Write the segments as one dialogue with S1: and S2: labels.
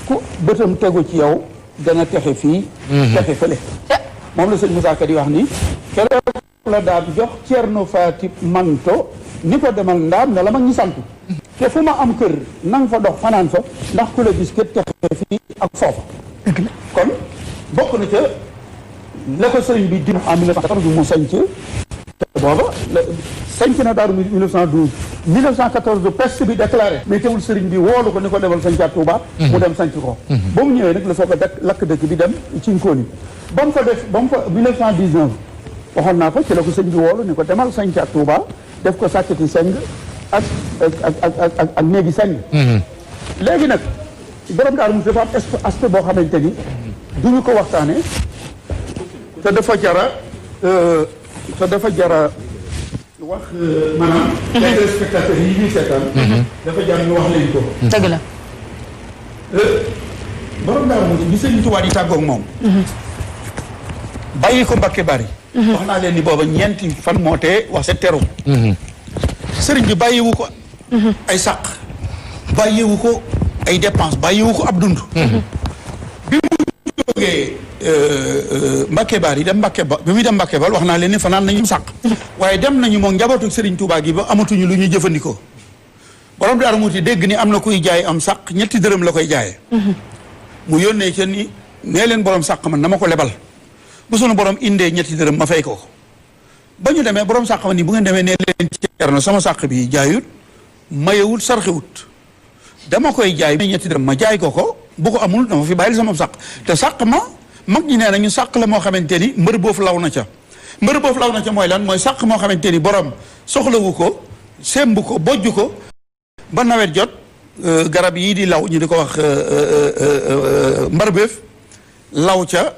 S1: ku bëtam tegu ci yow dana texe fii texe fële moom la sëñ Moussa Ka di wax ni keroog la daan jox Ceerno Faati manto ni ko demal ndaam ne la mag ñi santu te fu ma am kër nang fa dox fanaan fa ndax ku la gis kët texe fii ak foofa kon bokk na ca la ko sëriñ bi dim en 1914 mu sañc te booba sañc na Daaru 1912 1914 peste bi déclaré mais teewul sëriñ bi woolu ko ni ko demal sañcaat Touba mu dem sañc ko ba mu ñëwee nag la soog a lakk dëkk bi dem ci Nkóoni ba mu fa def ba mu fa 1919 waxoon naa ko ci la ko sëriñ bi woolu ni ko demal sañcaat Touba def ko sàkkati seng ak néegi seng léegi nag borom Daaru Muxti dafa am aspect boo xamante ni duñu ko waxtaane te dafa jara wax maanaam téléspectateurs yi ñuy seetaan dafa jar ñu wax leen ko
S2: dëgg la
S1: borom Daaru Muxti bi Sëriñ Tuubaa di tàggoog moom bàyyi ko Mbàkke Bari wax naa leen ni booba ñeenti fan moo tee wax sa teru sëriñ bi bàyyiwu ko ay sàq bàyyiwu ko ay dépense bàyyiwu ko ab dund bi mu jógee Mbàkke Bari dem Mbàkke ba bi muy dem Mbàkke Bal wax naa leen ni fanaan nañu sàq waaye dem nañu moom njabootu Sëriñ Tuubaa gi ba amatuñu lu ñuy jëfandikoo borom Daaru Muxti dégg ni am na kuy jaay am sàq ñetti dërëm la koy jaayee mu yónnee ca ni nee leen borom sàq man na ma ko lebal bu sunu borom indee ñetti dërëm ma fay ko ba ñu demee borom sàq ma ni bu ngeen demee nee leen Ceerno sama sàq bi jaayut mayewut sarxiwut dama koy jaay ñetti dërëm ma jaay ko bu ko amul dama fi bàyyil sama sàq te sàq ma mag ñi nee nañu sàq la moo xamante ni mbër boofu law na ca mbër boofu law na ca mooy lan mooy sàq moo xamante ni borom soxlawu ko semb ko bojj ko ba nawet jot garab yii di law ñu di ko wax mbarbeef law ca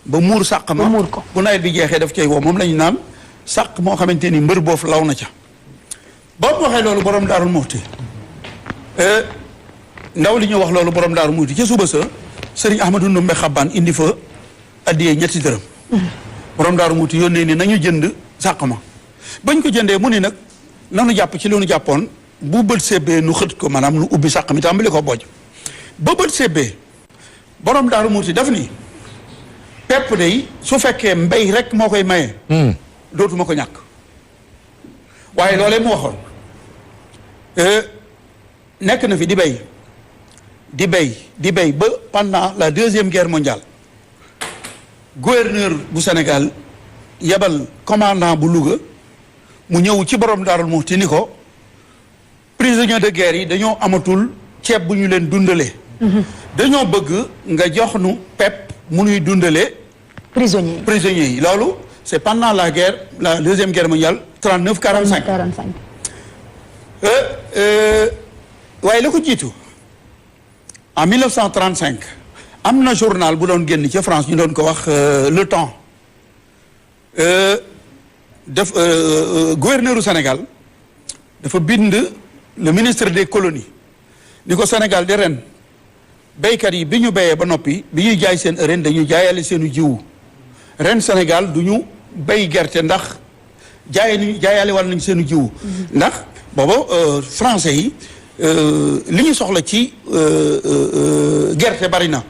S1: ba muur sàq ma bu nawet bi jeexee daf cay wow moom la ñu naan sàq moo xamante ni mbër boofu law na ca boo mu waxee loolu borom Daaru Muxti ndaw li ñu wax loolu borom Daaru Muxti ca suba sa sëriñ Ahmadou Ndumbe Xabbaan indi fa addiyee ñetti dërëm borom Daaru Muxti yónnee ni nañu jënd sàq ma bañ ko jëndee mu ni nag nanu jàpp ci loonu jàppoon bu bët sebbee nu xët ko maanaam nu ubbi sàq mi tàmbali ko bojj ba bët sebbee borom Daaru Muxti daf ni pepp day su fekkee mbay rek moo koy maye dootuma ko ñàkk waaye loolee mu waxoon nekk na fi di béy ba pendant la deuxième guerre mondiale gouverneur bu Sénégal yebal commandant bu Louga mu ñëw ci borom Daaru Muxti ni ko prisonniers de guerre yi dañoo amatul ceeb bu ñu leen dundalee dañoo bëgg nga jox nu pepp mu nuy dundalee prisonniers yi loolu c'est pendant la deuxième guerre mondiale 39-45 waaye la ko jiitu en 1935 am na journal bu doon génn ca France ñu doon ko wax Le Temps def gouverneur du Sénégal dafa bind le ministre des colonies ni ko Sénégal di ren béykat yi bi ñu béyee ba noppi bi ñuy jaay seen ren dañu jaayale seenu jiwu ren Sénégal du ñu béy gerte ndax jaayaale wàll nañ seenu jiwu ndax booba français yi li ñu soxla ci gerte bari na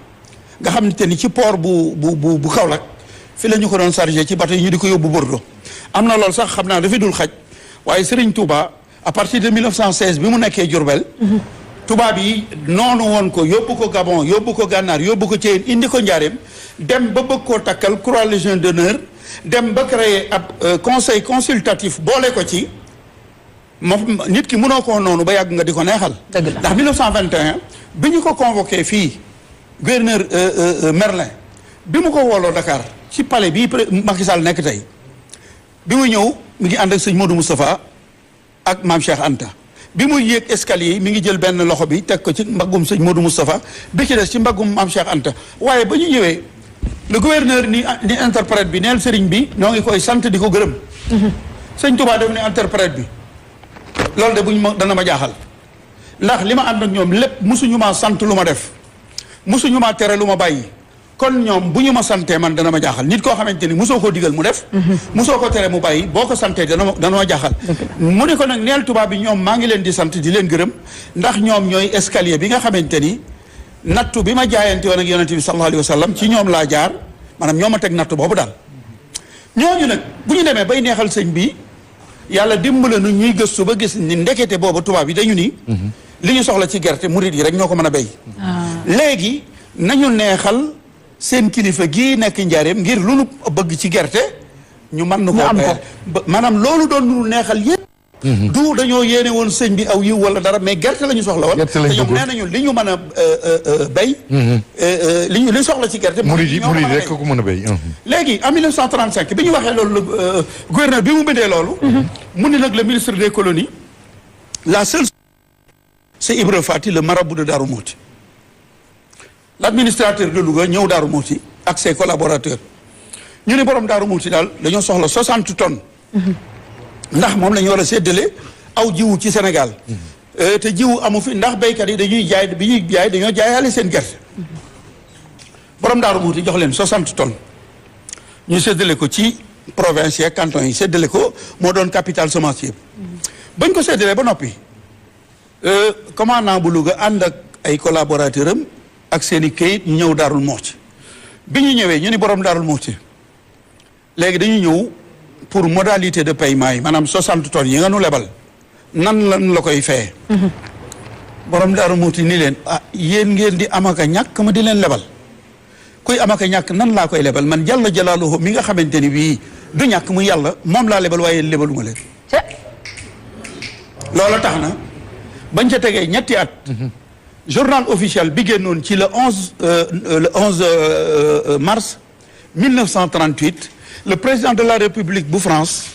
S1: nga xamante ni ci port bu Kaolack fi la ñu ko doon chargé ci bateau yi ñu di ko yóbbu Bordeaux am na loolu sax xam naa dafay dul xaj waaye Serigne Touba à partir de 1916 bi mu nekkee Diourbel tubaab yi noonu woon ko yóbbu ko Gabon yóbbu ko Gànnaar yóbbu ko Thièyène indi ko Njaareem dem ba bëgg koo takkal Croix Légion d'honneur dem ba créer ab conseil consultatif boole ko ci moom nit ki mënoo koo noonu ba yàgg nga di ko neexal ndax 1921 bi ñu ko convoqué fii gouverneur Merlin bi mu ko wooloo Dakar ci palais bii Macky Sall nekk tey bi mu ñëw mi ngi ànd ak sëñ Modou Moustapha ak maam Cheikh Anta bi muy yéeg escalier yi mi ngi jël benn loxo bi teg ko ci mbaggum sëñ Modou Moustapha bi ci des ci mbaggum maam Cheikh Anta waaye ba ñu ñëwee le gouverneur ni interprète bi neel sëriñ bi ñoo ngi koy sant di ko gërëm sëñ Touba def ne interprète bi loolu de buñ ma dana ma jaaxal ndax li ma ànd ak ñoom lépp musuñu maa sant lu ma def musuñu maa tere lu ma bàyyi kon ñoom bu ñu ma santee man dana ma jaaxal nit koo xamante ni musoo koo digal mu def musoo ko tere mu bàyyi boo ko santee dana ma jaaxal mu ne ko nag neel tubaab bi ñoom maa ngi leen di sant di leen gërëm ndax ñoom ñooy escalier bi nga xamante ni nattu bi ma jaayante woon ak yonente bi sallallahu alayhi wa sallam ci ñoom laa jaar maanaam ñoo ma teg nattu boobu daal ñooñu nag bu ñu demee bay neexal sëñ bi yàlla dimbale nu ñuy gëstu ba gis ni ndekete boobu tubaab yi dañu ni li ñu soxla ci gerte murid yi rek ñoo ko mën a béy léegi nañu neexal seen kilifa gii nekk njaareem ngir lu nu bëgg ci gerte ñu mën nu ko maanaam loolu doon nu neexal yépp du dañoo yéene woon sëñ bi aw yiw wala dara mais gerte la ñu soxla woon te ñoom nee nañu li ñu mën a béy li soxla ci gerte
S2: murid rek ko mën a béy
S1: léegi en 1935 bi ñu waxee loolu gouverneur bi mu bindee loolu mu ni nag le ministre des colonies la seule c'est Ibra Fati le marabout de Darou Mouhty l'administrateur de Louga ñëw Darou Mouhty ak ses collaborateurs ñu ne borom Darou Mouhty daal dañoo soxla 60 tonnes ndax moom la ñu war a séddale aw jiwu ci Sénégal te jiwu amu fi ndax béykat yi dañuy jaay bi ñuy jaay dañoo jaayaale seen gerte borom Darou Mouhty jox leen 60 tonnes ñu séddale ko ci province yi canton yi séddale ko moo doon capital semencier bañ ko séddalee ba noppi commandant bu Louga ànd ak ay collaborateur am ak seen i këyit ñu ñëw Darou Mouhty bi ñu ñëwee ñu ni borom Darou Mouhty léegi dañu ñëw pour modalité de paiement yi maanaam 60 tonnes yi nga nu lebal nan lan la koy feye borom Darou Mouhty ni leen ah yéen ngeen di amaka ñàkk ma di leen lebal kuy amaka ñàkk nan laa koy lebal man jalla jalaaluhu mi nga xamante ni bii du ñàkk mu yàlla moom laa lebal waaye lebaluma leen loola tax na bañ ca tegee ñetti at journal officiel bi génnoon ci le 11 mars 1938 le président de la République bu France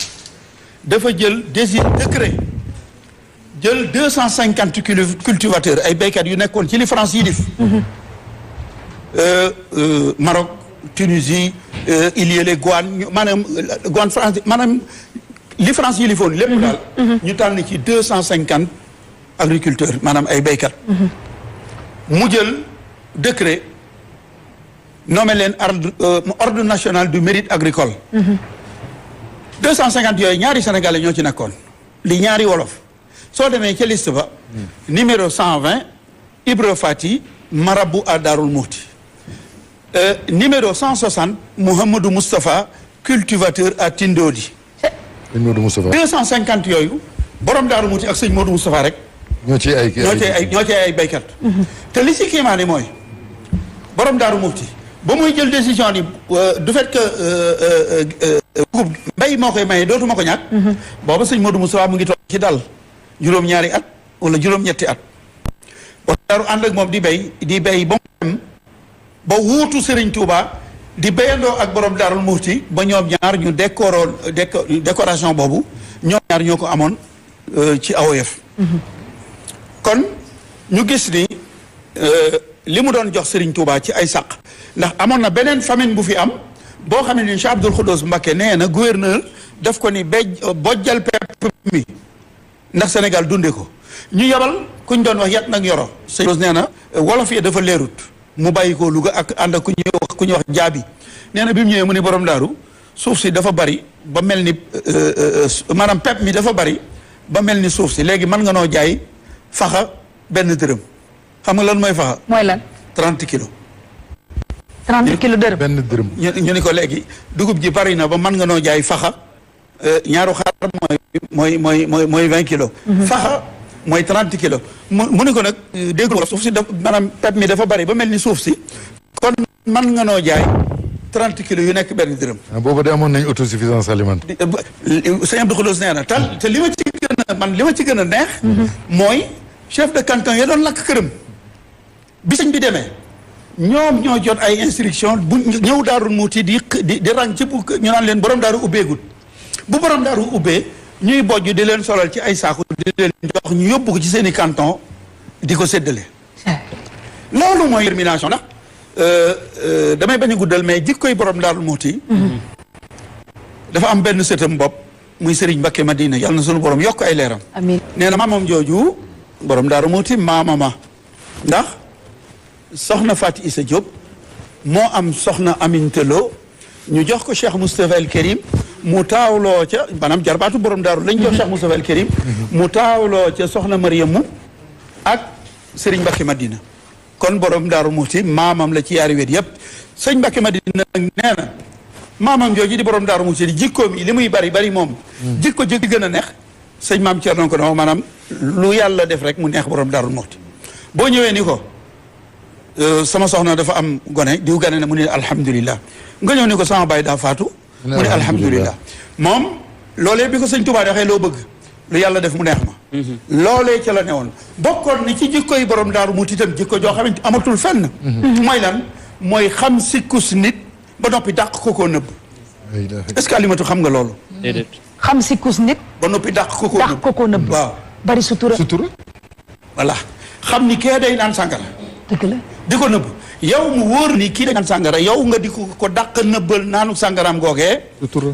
S1: dafa jël décret jël 250 cultivateurs ay béykat yu nekkoon ci li France yi def Maroc Tunisie il y a les Gouanes maanaam Gouanes France maanaam li France yi lifoon lépp daal ñu tànn ci 250 agriculteurs maanaam ay béykat mu jël décret nommé leen ordre national du mérite agricole 250 yooyu ñaari sénégalais ñoo ci nekkoon li ñaari wolof soo demee ca liste ba numéro 120 Ibra Fati marabout à Darou Mouhty numéro 160 Mouhamadou Moustapha cultivateur à Tindodi 250 yooyu borom Darou Mouhty ak sëñ Modou Moustapha rek ñoo ci ay béykat te li ci kiimaane mooy borom Darou Mouhty ba muy jël décision ni du fait que mbay moo koy maye dootuma ko ñàkk booba sëñ Modou Moustapha mu ngi toog ci dal juróom-ñaari at wala juróom-ñetti at borom Darou ànd ak moom di béy ba mu dem ba wuutu Serigne Touba di béyandoo ak borom Darou Mouhty ba ñoom ñaar ñu décoration boobu ñoom ñaar ñoo ko amoon ci AOF kon ñu gis ni li mu doon jox Serigne Touba ci ay sàq ndax amoon na beneen famine bu fi am boo xam ne Cheikh Abdoul Khoudous Mbacké nee na gouverneur daf ko ni bojjal pepp mi ndax Sénégal dunde ko ñu yebal kuñ doon wax yat nag yoro sëñ nee na wolof yi dafa leerut mu bàyyi ko Louga ak ànd ak ku ñuy wax jaabi nee na bi mu ñëwee mu ni borom daaru suuf si dafa bari ba mel ni maanaam pepp mi dafa bari ba mel ni suuf si léegi mën nga noo jaay faxa benn dërëm xam nga lan mooy faxa
S3: mooy lan
S1: 30 kilos
S3: 30 kilos dërëm
S2: benn dërëm
S1: ñu ni ko léegi dugub ji bari na ba mën nga noo jaay faxa ñaaru xar mooy 20 kilos faxa mooy 30 kilos mu ni ko nag dégg suuf si daf maanaam pepp mi dafa bari ba mel ni suuf si kon mën nga noo jaay 30 kilos yu nekk benn dërëm
S2: boobu de amoon nañ autosuffisance alimentaire
S1: sëñ Abdou Khoudous nee na te li ma ci gën a neex mooy chef de canton ya doon lakk këram bi sëñ bi demee ñoom ñoo jot ay instruction bu ñëw Darou Mouhty di rang ci bu ñu naan leen borom daaru ubbeegut bu borom daaru ubbee ñuy bojj di leen solal ci ay saaku di leen jox ñu yóbbu ko ci seen i canton di ko séddale loolu mooy termination ndax damay bañ a guddal mais jikkoy borom Darou Mouhty dafa am benn sëtam bopp muy Serigne Mbacké Madina yàlla na sunu borom yokk ay leeram
S3: amiin
S1: nee na maamam jooju borom Darou Mouhty maamama ndax soxna Faty Issa Diop moo am soxna Aminata Lo ñu jox ko Cheikh Moustapha El Kérim mu taawloo ca maanaam jarbaatu borom daaru lañ jox Cheikh Moustapha El Kérim mu taawloo ca soxna Mariamu ak Serigne Mbacké Madina kon borom Daaru Muxti maamam la ci yaari wet yëpp sëñ Mbàkke Madina nee na maamam jooju di borom Daaru Muxti di jikkoom yi li muy bari moom jikko ji gën a neex sëñ maam Thierno ko no maanaam lu yàlla def rek mu neex borom Daaru Muxti boo ñëwee ni ko sama soxna dafa am gone diw gane na mu ne alhamdulilah nga ñëw ni ko sama baay daa faatu mu ne alhamdulilah moom loolee bi ko sëñ Tuubaa waxee loo bëgg lu yàlla def mu neex ma loolee ca la ne woon bokkoon ni ci jikko yi borom Daaru Muxti itam jikko joo xamante amatul fenn mooy lan mooy xam sikkus nit ba noppi dàq ko koo nëbb est-ce que Alimatu xam nga loolu
S3: déedéet xam sikkus nit
S1: ba noppi dàq ko koo nëbb waaw
S3: bari sutura
S1: voilà xam ni kee day naan sàngara
S3: dëgg la
S1: di ko nëbb yow mu wóor ni kii day naan sàngara yow nga di ko dàq nëbbal naanu sàngaraam googee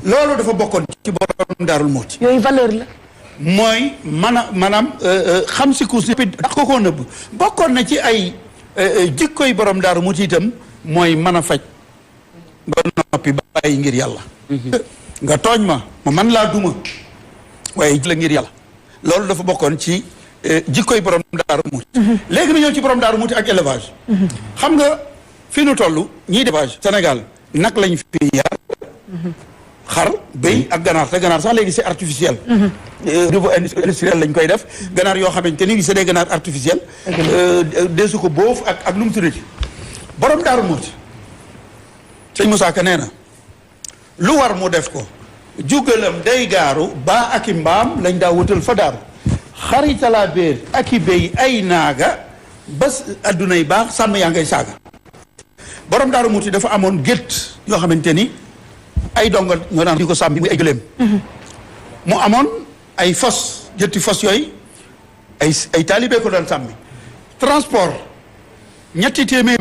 S1: loolu dafa bokkoon ci borom Daaru Muxti
S3: yooyu valeur la
S1: mooy maanaam xam sikkus nit dàq ko koo nëbb bokkoon na ci ay jikkoy borom Daaru Muxti itam mooy mën a faj ba noppi bàyyi ngir yàlla nga tooñ ma man laa duma waaye la ngir yàlla loolu dafa bokkoon ci jikkoy borom Daaru Muxti léegi na ñëw ci borom Daaru Muxti ak élevage xam nga fi nu toll ñiy élevage Sénégal nag lañ fi yar xar béy ak ganaar te ganaar sax léegi c'est artificiel niveau industriel lañ koy def ganaar yoo xamante ni c'est des ganaar artificiel deesu ko boof ak nu mu tuddati borom Daaru Muxti sëñ Moussa Ka nee na lu war mu def ko jugalam day gaaru baa ak i mbaam lañ daa wutal fa daaru xaritalaa béer ak i béy ay naaga bés addunay baax sàmm yaa ngay saaga borom Daaru Muxti dafa amoon gétt yoo xamante ni ay donga ñoo daan di ko sàmm muy ay gëléem mu amoon ay fos gétti fos yooyu ay taalibe ko daan sàmmi transport ñetti téeméer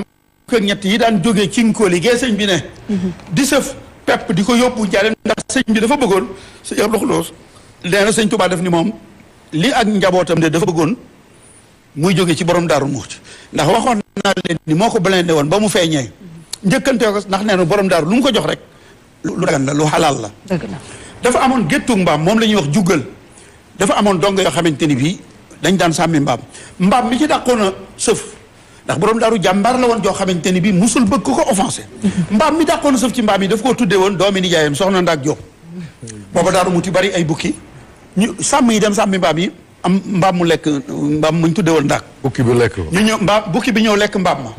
S1: ak ñett yi daan jógee ci ngóoli gee sëñ bi ne di sëf pepp di ko yóbbu njaareem ndax sëñ bi dafa bëggoon sëñ Abdou Khoudoss nee na sëñ Tuubaa def ni moom li ak njabootam de dafa bëggoon muy jóge ci borom Daaru Muxti ndax waxoon naa leen ni moo ko blindé woon ba mu feeñee njëkkante ko ndax nee na borom daaru lu mu ko jox rek lu dagan la lu xalaal la dafa amoon géttu mbaam moom la ñuy wax juggal dafa amoon dong yoo xamante ni bii dañ daan sàmmi mbaam mi ci dàqoon a sëf ndax borom daaru jàmbaar la woon joo xamante ni bii musul bëgg ko offensé mbaam mi dàqoon a sëf ci mbaam yi daf koo tuddee woon doomi nijaayam soxna Ndaak Jóob booba Daaru Muxti bari ay bukki ñu sàmm yi dem sàmmi mbaam yi am mbaam mu lekk mbaam muñ tuddee woon Ndaak
S2: bukki bi lekk
S1: ñu ñëw bukki bi ñëw lekk mbaam ma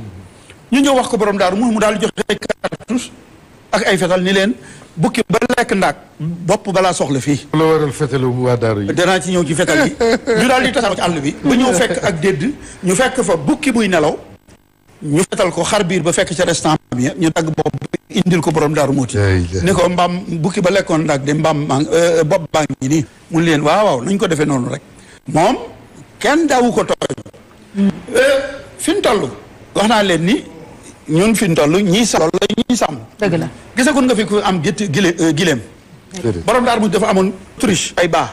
S1: ñu ñëw wax ko borom daaru mu daal joxe cartouche ak ay fetal ni leen bukki ba lekk Ndaak bopp balaa soxla fii
S2: la waral fetalu waa daaru yi
S1: danaa ci ñëw ci fetal yi ñu daal di tasaaroo ci àll bi ba ñëw fekk ak dédd ñu fekk fa bukki buy nelaw ñu fetal ko xar biir ba fekk ca restant bi ñu dagg bopp indil ko borom Daaru Muxti ni ko mbaam bukki ba lekkoon Ndaak de mbaam bopp baa ngi nii mun leen waaw nañ ko defee noonu rek moom kenn daawu ko tooñ fi ñu toll wax naa leen ni ñun fi ñu toll ñii sàmm la ñii sàmm
S3: dëgg la
S1: gisagul nga fi ku am gétt gileem borom Daaru Muxti dafa amoon triche ay baa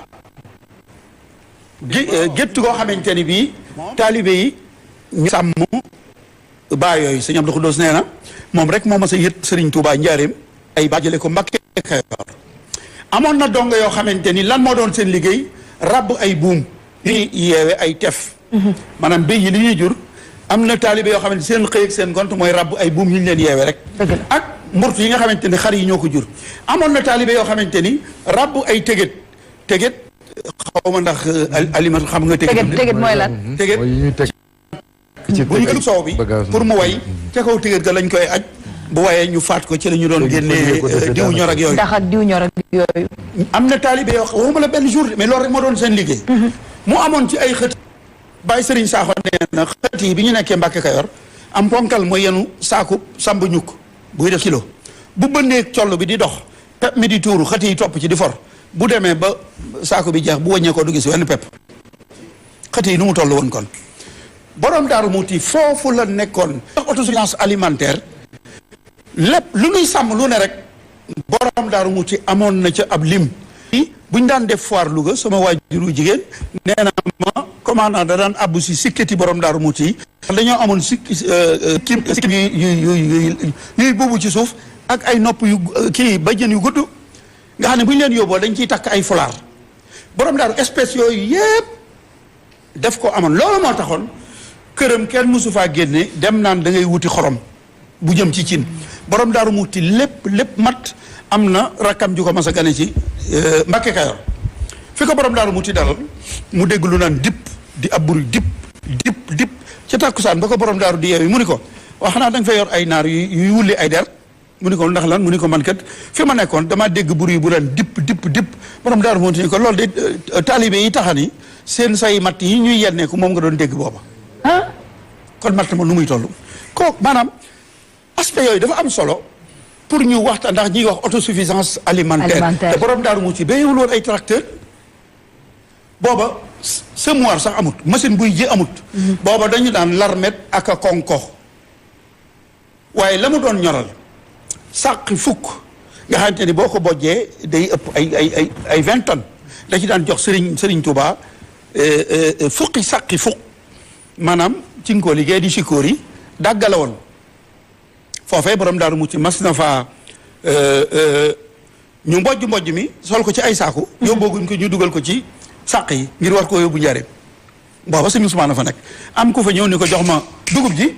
S1: gétt goo xamante ni bii taalibe yi ñu sàmm baa yooyu sëñ Abdou Khoudoss nee na moom rek moo ma sa yët Sëriñ Tuubaa njaareem ay baa jële ko Mbàkke Kajoor amoon na dongo yoo xamante ni lan moo doon seen liggéey rabb ay buum yu ñuy yeewe ay tef maanaam béy yi li ñuy jur am na taalibe yoo xamante seen xëy ak seen gont mooy rabb ay buum yu ñu leen yeewe rek ak mburtu yi nga xamante ni xar yi ñoo ko jur amoon na taalibe yoo xamante ni rabb ay tëgét xaw ma ndax Alimatu xam nga
S3: tëgét mooy lan
S1: tëgét bu ñu ëllëg soow bi pour mu way ca kaw tëgét ga lañ koy aj bu wayee ñu faat ko ci la ñu doon génnee diw ñor ak yooyu
S3: ndax ak diw ñor ak yooyu
S1: am na taalibe yoo xam waxuma la benn jour mais loolu rek moo doon seen liggéey mu amoon ci ay xët Baye Serigne Sakho nee na xët yi bi ñu nekkee Mbàkke Kajoor am ponkal mooy yenu saaku samb ñukk buy def kilo bu bënnee coll bi di dox pepp mi di tuuru xët yi topp ci di for bu demee ba saako bi jeex bu wàññee ko du gis wenn pepp xët yi nu mu toll woon kon borom Daaru Muxti foofu la nekkoon autosuffisance alimentaire lépp lu nuy sàmm lu ne rek borom Daaru Muxti amoon na ca ab lim buñ daan def foire Louga sama waajuru jigéen nee na ma commandant da daan abbu si sikkati borom Daaru Muxti yi dañoo amoon sikki yuy boobu ci suuf ak ay nopp yu kii bajjën yu gudd nga xam ne bu ñu leen yóbboo dañ ciy takk ay fulaar borom daaru espèce yooyu yëpp def ko amoon loolu moo taxoon këram kenn mosu faa génne dem naan da ngay wuti xorom bu jëm ci cin borom Daaru Muxti lépp mat am na rakkam ju ko mas a gane ci Mbàkke Kayoor fi ko borom Daaru Muxti dalal mu dégg lu naan di ab buri dip ca tàkkusaan ba ko borom daaru di yeewi mu ni ko wax xanaa da nga fay yor ay naar yuy wulli ay der mu ni ko ndax lan mu ni ko man kat fi ma nekkoon damaa dégg buri bu daan dip borom Daaru Muxti ni ko loolu de taalibe yi taxani seen say matt yi ñuy yenneeku moom nga doon dégg booba kon matt ma nu muy toll ko maanaam aspect yooyu dafa am solo pour ñu waxtaan ndax ñuy wax autosuffisance alimentaire te borom Daaru Muxti béyewul woon ay tracteur booba semoir sax amut machine buy ji amut booba dañu daan larmet ak a konko waaye la mu doon ñoral sàqi fukk nga xamante ni boo ko bojjee day ëpp ay 20 tonnes da ci daan jox Sëriñ Tuubaa fukki sàqi fukk maanaam ci nga ko liggéey di sikóor yi dàggale woon foofee borom Daaru Muxti mas na faa ñu mbojj mi sol ko ci ay saaku yóbbooguñ ko ñu dugal ko ci sàq yi ngir war koo yóbbu njaareem booba sëñ Ousmane fa nekk am ku fa ñëw ni ko jox ma dugub ji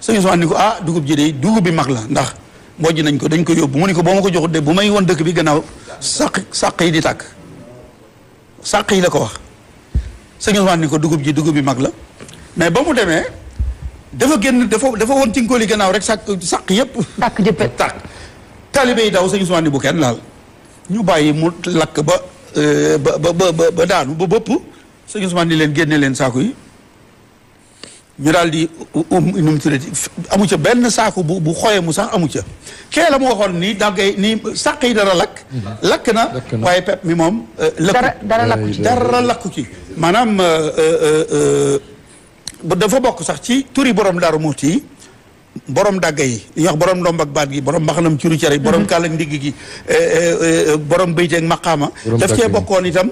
S1: sëñ Ousmane ni ko dugub ji de dugub bi mag la ndax mbojj nañ ko dañ ko yóbbu mu ni ko boo ma ko joxut de bu may woon dëkk bi gannaaw sàq yi di tàkk sàq yi la ko wax sëñ Ousmane ni ko dugub bi mag la mais ba mu demee dafa génn dafa woon ci ngóoli gannaaw rek sàq yëpp
S3: tàkk jëppet
S1: tàkk taalibe yi daw sëñ Ousmane ni bu kenn laal ñu bàyyi mu lakk ba daanu ba bëpp sëñ Ousmane ni leen génne leen saaku yi ñu daal di nu mu tuddati amu ca benn saaku bu xooyee mu sax amu ca kee la mu waxoon ni daggay ni sàq yi dara lakk na waaye pepp mi moom dara lakku ci maanaam dafa bokk sax ci turi borom Daaru Muxti yi borom dàgga yi li ñuy wax borom ndomb ak baat gi borom mbaxanam curu cere borom kàll ak ndigg gi borom béyte ak maqaama daf cee bokkoon itam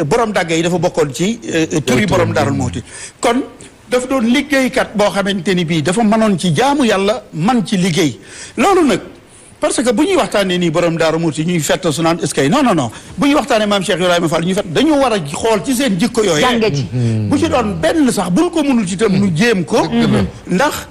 S1: borom dàgga yi dafa bokkoon ci turi borom Daaru Muxti kon dafa doon liggéeykat boo xamante ni bii dafa mënoon ci jaamu yàlla man ci liggéey loolu nag parce que bu ñuy waxtaanee nii borom Daaru Muxti ñuy fett su naan est-ce que non bu ñuy waxtaanee maam Cheikh Ibrahima Fall ñuy fett dañu war a xool ci seen jikko yooyu
S3: jànge ci
S1: bu ci doon benn sax buñ ko mënul ci itam nu jéem ko ndax